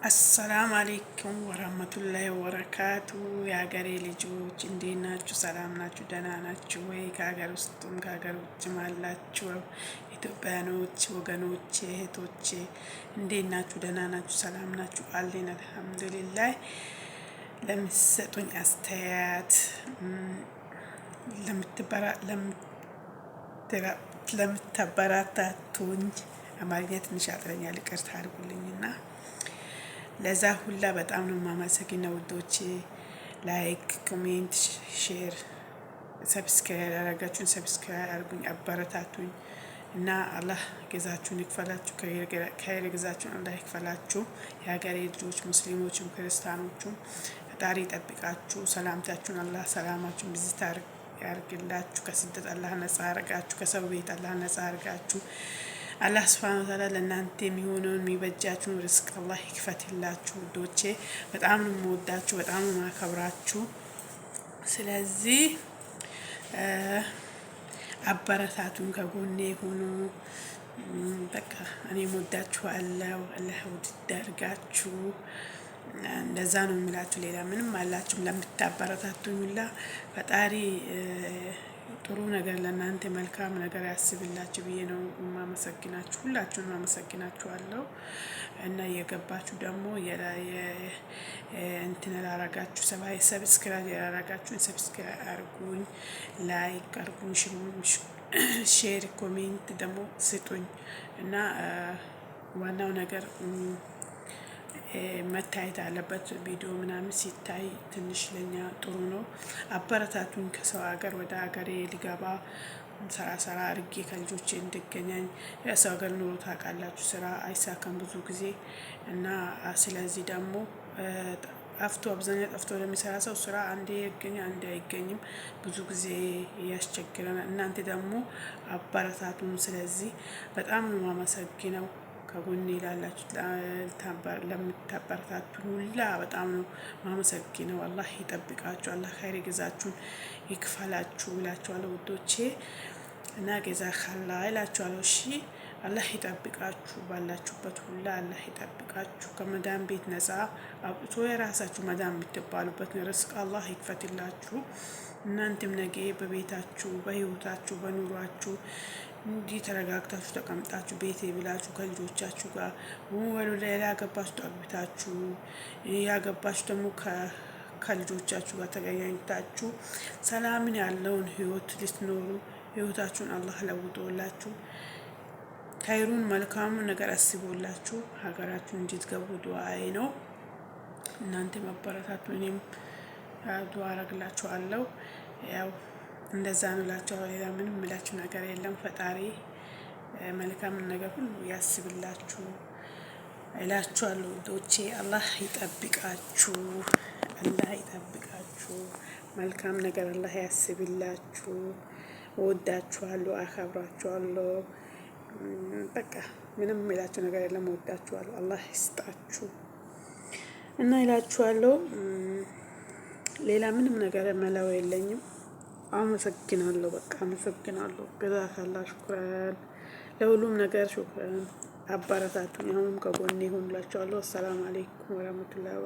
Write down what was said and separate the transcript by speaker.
Speaker 1: السلام عليكم ورحمة الله وبركاته። የሀገሬ ልጆች እንዴት ናችሁ? ሰላም ናችሁ? ደህና ናችሁ ወይ? ከሀገር ውስጡም ከሀገር ውጭም አላችሁ ኢትዮጵያኖች ወገኖቼ፣ እህቶቼ እንዴት ናችሁ? ደህና ናችሁ? ሰላም ናችሁ? አለን الحمد لله። ለምትሰጡኝ አስተያየት፣ ለምታበረታቱኝ፣ አማርኛ ትንሽ ያጥረኛል፣ ይቅርታ አድርጉልኝና ለዛ ሁላ በጣም ነው የማመሰግነው ውዶቼ። Like፣ comment፣ share፣ subscribe ያላደረጋችሁን subscribe አድርጉኝ፣ አበረታቱኝ እና አላህ ጀዛችሁን ይክፈላችሁ፣ ከይር ጀዛችሁን አላህ ይክፈላችሁ። የሀገሬ ልጆች ሙስሊሞችም ክርስቲያኖቹም ፈጣሪ ይጠብቃችሁ። ሰላምታችሁን አላህ ሰላማችሁን ብዝት ያርግላችሁ። ከስደት አላህ ነጻ ያርጋችሁ። ከሰው ቤት አላህ ነጻ ያርጋችሁ። አላህ سبحانه وتعالى ለእናንተ የሚሆነውን የሚበጃችሁን ርስቅ አላህ ይክፈትላችሁ። ውዶቼ በጣም ነው የምወዳችሁ፣ በጣም ነው የማከብራችሁ። ስለዚህ አበረታቱን፣ ከጎኔ ሁኑ። በቃ እኔም ወዳችኋለሁ። አላህ ውድድ አድርጋችሁ። እንደዛ ነው የምላችሁ። ሌላ ምንም አላችሁም። ለምታበረታቱኝ ሁላ ፈጣሪ ጥሩ ነገር ለእናንተ መልካም ነገር ያስብላችሁ ብዬ ነው የማመሰግናችሁ። ሁላችሁንም አመሰግናችኋለሁ። እና እየገባችሁ ደግሞ እንትን ያላረጋችሁ subscribe ያላረጋችሁን subscribe አርጉኝ፣ like አርጉኝ፣ share comment ደግሞ ስጡኝ። እና ዋናው ነገር መታየት አለበት። ቪዲዮ ምናምን ሲታይ ትንሽ ለኛ ጥሩ ነው። አበረታቱኝ። ከሰው ሀገር ወደ ሀገሬ ልገባ ስራ ስራ አድርጌ ከልጆቼ እንድገናኝ። የሰው ሀገር ኑሮ ታውቃላችሁ፣ ስራ አይሳካም ብዙ ጊዜ። እና ስለዚህ ደግሞ ጠፍቶ፣ አብዛኛው ጠፍቶ ለሚሰራ ሰው ስራ አንዴ ይገኛል፣ አንዴ አይገኝም። ብዙ ጊዜ ያስቸግረናል። እናንተ ደግሞ አበረታቱን። ስለዚህ በጣም ነው የማመሰግነው። ከጎኔ ላላችሁ፣ ለምታበረታቱን ሁላ በጣም ነው ማመሰግነው። አላህ ይጠብቃችሁ፣ አላህ ኸይር ጀዛችሁን ይክፈላችሁ እላችኋለሁ ውዶቼ። እና جزاك الله እላችኋለሁ። እሺ፣ አላህ ይጠብቃችሁ፣ ባላችሁበት ሁላ አላህ ይጠብቃችሁ። ከመዳም ቤት ነጻ አውጥቶ የራሳችሁ መዳም የምትባሉበት ርስቅ አላህ ይክፈትላችሁ። እናንተም ነገ በቤታችሁ፣ በህይወታችሁ፣ በኑሯችሁ እንዲህ ተረጋግታችሁ ተቀምጣችሁ ቤቴ ብላችሁ ከልጆቻችሁ ጋር፣ ወደ ሌላ ያገባችሁ አግብታችሁ፣ ያገባችሁ ደግሞ ከልጆቻችሁ ጋር ተገናኝታችሁ ሰላምን ያለውን ህይወት ልትኖሩ፣ ህይወታችሁን አላህ ለውጦላችሁ፣ ከይሩን መልካሙን ነገር አስቦላችሁ ሀገራችሁን እንድትገቡ ዱዓዬ ነው። እናንተ መበረታቱ፣ እኔም ዱዓ አረግላችኋለሁ። ያው እንደዛ ነው እላችኋለሁ። ሌላ ምንም የምላችሁ ነገር የለም። ፈጣሪ መልካምን ነገር ሁሉ ያስብላችሁ እላችኋለሁ። ውዶቼ አላህ ይጠብቃችሁ፣ አላህ ይጠብቃችሁ። መልካም ነገር አላህ ያስብላችሁ። እወዳችኋለሁ፣ አከብራችኋለሁ። በቃ ምንም የምላችሁ ነገር የለም። እወዳችኋለሁ። አላህ ይስጣችሁ እና እላችኋለሁ። ሌላ ምንም ነገር መለው የለኝም። አመሰግናለሁ። በቃ አመሰግናለሁ። جزاك الله شكرا፣ ለሁሉም ነገር شكرا። አበረታቱኝ። አሁንም ከጎኔ ሁኑላችኋለሁ። السلام عليكم ورحمة الله።